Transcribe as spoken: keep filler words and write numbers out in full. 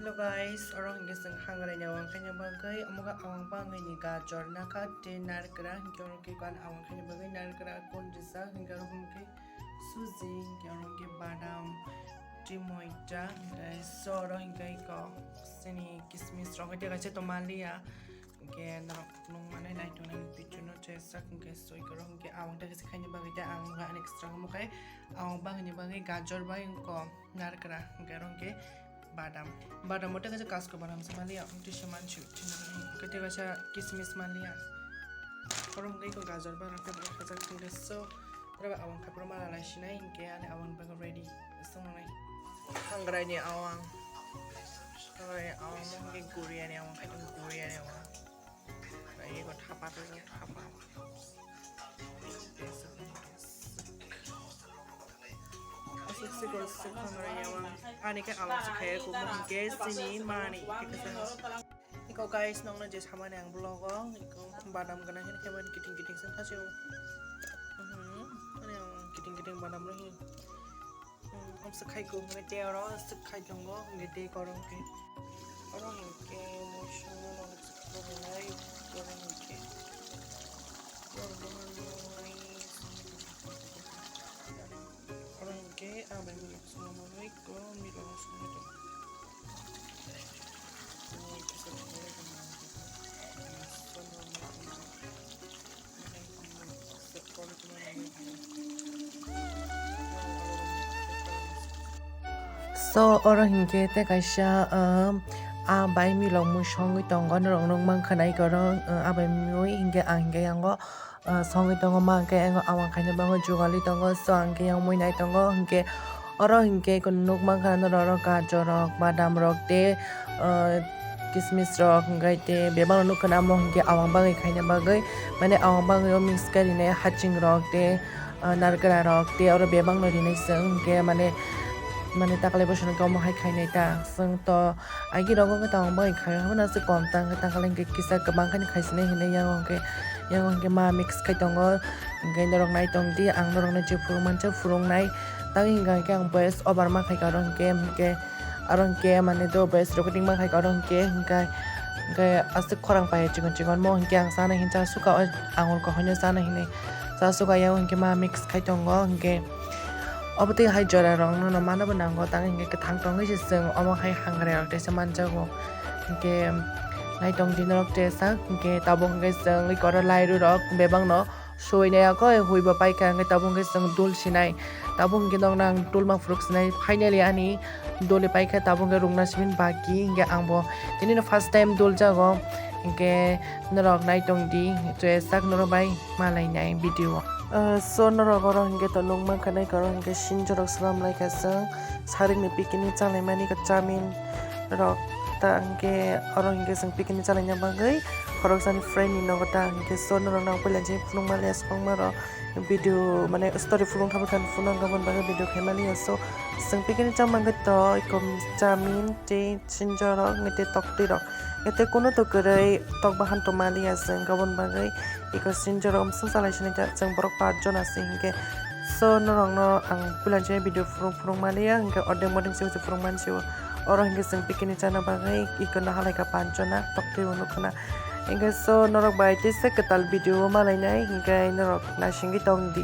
Hello guys, oro hwnkhe chwng hangrai ni awang khaina bagwi, omo khe awang bangwi ni gajor nakha tei narikra, hwnkhe oro khe ani awang khaina bagwi narikra kon rijak, hwnkhe oro hwnkhe suji, hwnkhe oro hwnkhe badam, tei moita, hwnkhe so oro hwnkhe iko chini kismis rok hwnkhe kaisa tongmaliya, hwnkhe norok nukmani naitongnai video no chejak, hwnkhe so iko oro hwnkhe awang tei kaisa khaina bagwi tei ang ani extra omo khe awang bangwi ni bagwi gajor bai iko narikra, hwnkhe oro hwnkhe badam. Badam o tei kaisa kasko badam se maliya, tei se mansu, tini hwnkhe tei kaisa kismis maliya. Oro hwnkhe iko gajor bai rok tei borok hajak hwnkhe so, oro bai awang khaphuru mala lai sinai hwnkhe ani awang bagwi ready. Songnai. Hangrai ni awang. Hangrai ni awang mo hwnkhe guriya ni awang, kaitor guriya ni awang. Iko thapa, iko thapa. Aswk sikon swkang rayawang. Ani khe awang se khaya kumo hwnkhe chini mani. Iko guys, nokno je samani ang vlog o, iko badam gana hin khe mani kiting kiting se khachio. Mhm. Ani ang kiting kiting badam rw hin. Hmm, amsa khai ko hwnwi tei oro aswk khai tongo, hwnkhe tei oro hwnkhe, oro hwnkhe muisu no rwnai, oro hwnkhe, oro hwnkhe, oro hwnkhe, abai muisu no rwnai, oro hwnkhe, So, oro hinkhe tei kaisa, um, a bai milok mui songwi tongo, norok nukmankha nai oro, um, a bai mui hinkhe ang hinkhe yango, uh, songwi tongo, ma hinkhe yango awang khaina bagwi jugalwi tongo, so ang hinkhe yang mui nai tongo, hinkhe oro hinkhe nukmankha norok oro gajor rok, badam rok tei, uh, kismis rok, hinkhe tei bebak no nukha na, amo hinkhe awang bagwi khaina bagwi, mane awang bagwi o mix khe rinai haching rok tei, ah, narikra rok tei oro bebak no rinai chwng hinkhe mane, mane taklai bosono omo hai khainai ta chwng to agi rogo khe ta awang bagwi khai hwnba se kom ta hinkhe taklai hinkhe kisa kwbang khe khaisinai hinwi yango hinkhe, yango hinkhe ma mix khai tongo hinkhe norok nai tong di ang norok no je phuru mansa phuru wngnai tei hinkha hinkhe ang voice over ma khaika oro hinkhe, hinkhe. Aro hinkhe mane do bai recording ma khai oro hinkhe, hinkhe, hinkhe aswk khorang pai chikon chikon mo hinkhe ang chana hin cha suka o angul kahai no chana hinwi cha suka ya hinkhe ma mix khai tongo hinkhe obo tei hai jora rok no mano bo nango tang hinkhe kwthang tongwi se chwng omo hai hangrai rok teisa manjago hinkhe naitong di norok teisa hinkhe tabuk hinkhe chwng iko oro lairu rok bebak no. Suinai ako hoi bo paikha, hwnkhe tabuk hwnkhe chwng dul sinai. Tabuk hwnkhe nokno ang dulma phuruk sinai. Finally ani duli paikha, tabuk hwnkhe rungna simi baki, hwnkhe ang bo tini no first time dul jago. Hwnkhe norok nai tong di, chwejak norok bai ma lainai video. Ah, so norok oro hwnkhe to nukmankha nai khe oro hwnkhe sinjorok swlam laikha chwng. Sarikni picnic chalaimani khe chamin rok ta hwnkhe oro hwnkhe chwng picnic chalaina bagwi khoroksani friend ni nogo ta hwnkhe so norok nang puila je phunukma le swkangma rok video mane story phunuk thangma thang phunuk ang aboni bagwi video khaimani so chwng picnic chamani bagwi to eko chamin tei sinjorok tei toktwi rok tei kunu to kwrwi tok bahan to maliya chwng aboni bagwi. Eko sinjoro omsong salai sini ta chwng borok paanch jon ase hinkhe. So norokno ang puila je video phurung phurung maliya hinkhe ordek modek se phurung mansi o. Oro hinkhe chwng picnic chana bagwi eko no halai kha paanch jona toktwi bo nukho na. Hinkhe so norok bai teisa kwtal video o malainai hinkhe norok naisingwi tong di.